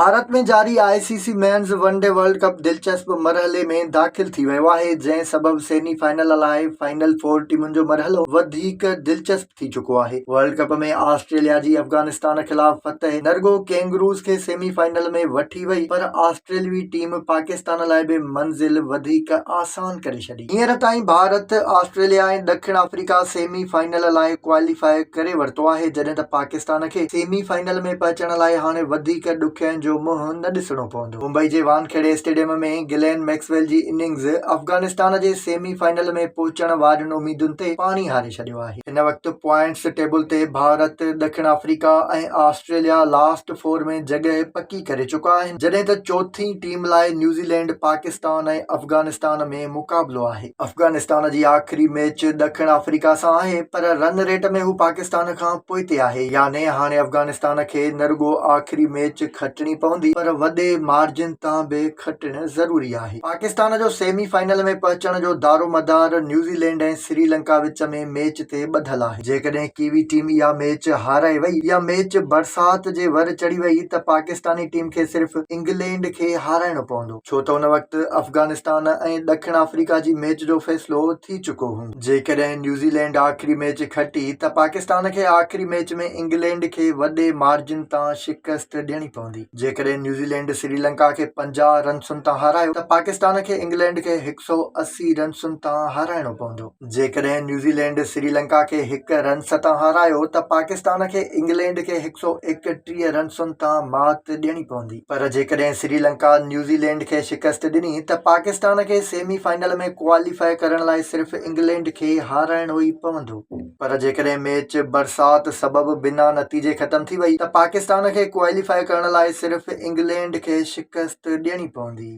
ڀارت ۾ جاري I C C men's one day world cup دلچسپ مرحلي ۾ داخل ٿي ويو آهي، جنهن سبب سيمي فائنل لاء فائنل فور ٽيمن جو مرحلو وڌيڪ دلچسپ ٿي چڪو آهي. ورلڊ ڪپ ۾ آسٽريليا جي افغانستان خلاف فتح نه رڳو ڪينگروز کي سيمي فائنل ۾ وٺي وئي پر آسٽريلوي ٽيم پاڪستان لاء به منزل وڌيڪ آسان ڪري ڇڏي. هينئر تائين ڀارت، آسٽريليا ۽ ڏکڻ آفريڪا سيمي فائنل لاء ڪواليفاء ڪري ورتو آهي، جڏهن ته پاڪستان کي سيمي فائنل ۾ پهچڻ لاء هاڻي وڌيڪ ڏکيائين جو منهن نه ڏسڻو پوندو. ممبئي جي وانکيڙي اسٽيڊيم ۾ گلين ميڪسويل جي اننگز افغانستان جي سيمي فائنل ۾ پهچڻ وارين اميدن تي پاڻي هاري ڇڏيو آهي. هن وقت پوائنٽس ٽيبل تي ڀارت، ڏکڻ آفريڪا ۽ آسٽريليا لاسٽ فور ۾ جڳهه پڪي ڪري چڪا آهن، جڏهن ته چوٿين ٽيم لاء نيوزيلينڊ، پاڪستان ۽ افغانستان ۾ مقابلو آهي. افغانستان جي آخري ميچ ڏکڻ آفريڪا سان آهي پر رن ريٽ ۾ هو پاڪستان کان پوئتي آهي، يعني هاڻي افغانستان کي نه رڳو آخري ميچ کٽڻي پوندي پر وڏي مارجن تان به کٽڻ ضروري آهي. پاڪستان جو سيمي فائنل ۾ پهچڻ جو دارومدار نيوزيلينڊ ۽ سريلنڪا وچ ۾ ميچ تي ٻڌل آهي. جيڪڏهن ڪيوي ٽيم اها ميچ هارائي وئي يا ميچ برسات جي ور چڙهي وئي ته پاڪستاني ٽيم کي صرف انگلينڊ کي هارائڻو پوندو ڇو ته ان وقت افغانستان ۽ ڏکڻ آفريڪا جي ميچ جو فيصلو ٿي چڪو هوندو. جيڪڏهن نيوزيلينڊ آخري ميچ کٽي ته پاڪستان کي آخري ميچ ۾ انگلينڊ کي وڏي مارجن تان شڪست ڏيڻي پوندي. جيڪڏهن نيوزيلينڊ سريلنڪا کي 50 رنسن تان هارايو ته پاڪستان کي انگلينڊ کي 180 رنسن تان هارائڻو پوندو. جيڪڏهن نيوزيلينڊ سريلنڪا کي هڪ رنس تان هارايو ته پاڪستان کي انگلينڊ کي 131 رنسن تان مات ڏيڻي پوندي. پر جيڪڏهن سريلنڪا نيوزيلينڊ کي شڪست ڏني ته پاڪستان کي سيمي فائنل ۾ ڪواليفاء ڪرڻ لاء صرف انگلينڊ کي هارائڻو ئي پوندو. پر جيڪڏهن ميچ برسات سبب بنا نتيجي ختم ٿي وئي ته پاڪستان کي ڪواليفاء ڪرڻ لاء صرف انگلينڊ کي شڪست ڏيڻي پوندي.